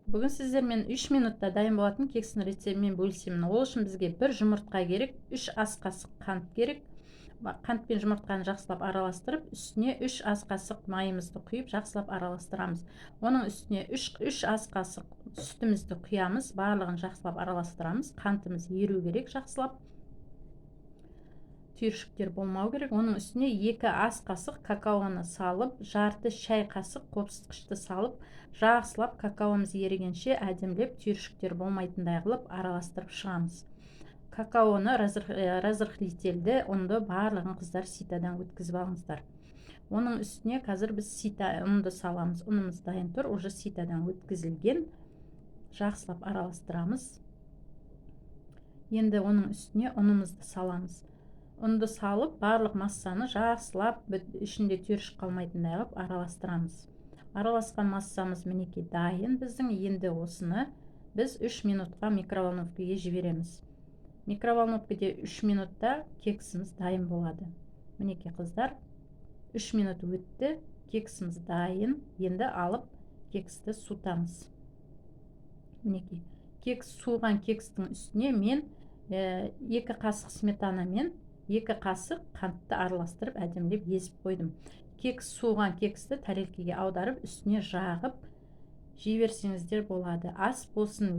Бүгін сіздермен 3 минутта дайын болатын кекстің рецептімен бөлісемін. Ол үшін бізге бір жұмыртқа керек, 3 ас қасық қант керек. Қант пен жұмыртқаны жақсылап араластырып, үстіне 3 ас қасық майымызды құйып, жақсылап араластырамыз. Оның үстіне 3 ас қасық сүтімізді құямыз, барлығын жақсылап араластырамыз. Қантымыз еру керек жақсылап, түйіршіктер болмау керек. Оның үстіне 2 ас қасық какаоны салып, жарты шай қасық қопсытқышты салып, жақсылап какаомыз ерігенше әдемілеп, түйіршіктер болмайтындай қылып араластырып шығамыз. Какаоны, разрыхлительді, ұнды барлығын, қыздар, ситадан өткізіп алыңыздар. Оның үстіне қазір біз сита ұнды саламыз. Ұнымыз дайын тұр, уже ситадан өткізілген. Жақсылап араластырамыз. Енді оның үстіне ұнымызды саламыз. Ұнды салып, барлық массаны жақсылап, ішінде түйіршік қалмайтындай қылып араластырамыз. Араласқан массамыз, мінекей, дайын біздің. Енді осыны біз 3 минутқа микроволновкаге жібереміз. Микроволновкаде 3 минутта кексіміз дайын болады. Мінекей, қыздар, 3 минут өтті, кексіміз дайын. Енді алып кексті суытамыз. Мінекей, кекс суыған. Кекстің үстіне мен 2 қасық сметана мен 2 қасық қантты араластырып, әдемілеп езіп қойдым. Кекс, суыған кексті тәрелкеге аударып, үстіне жағып жей берсеңіздер болады. Ас болсын!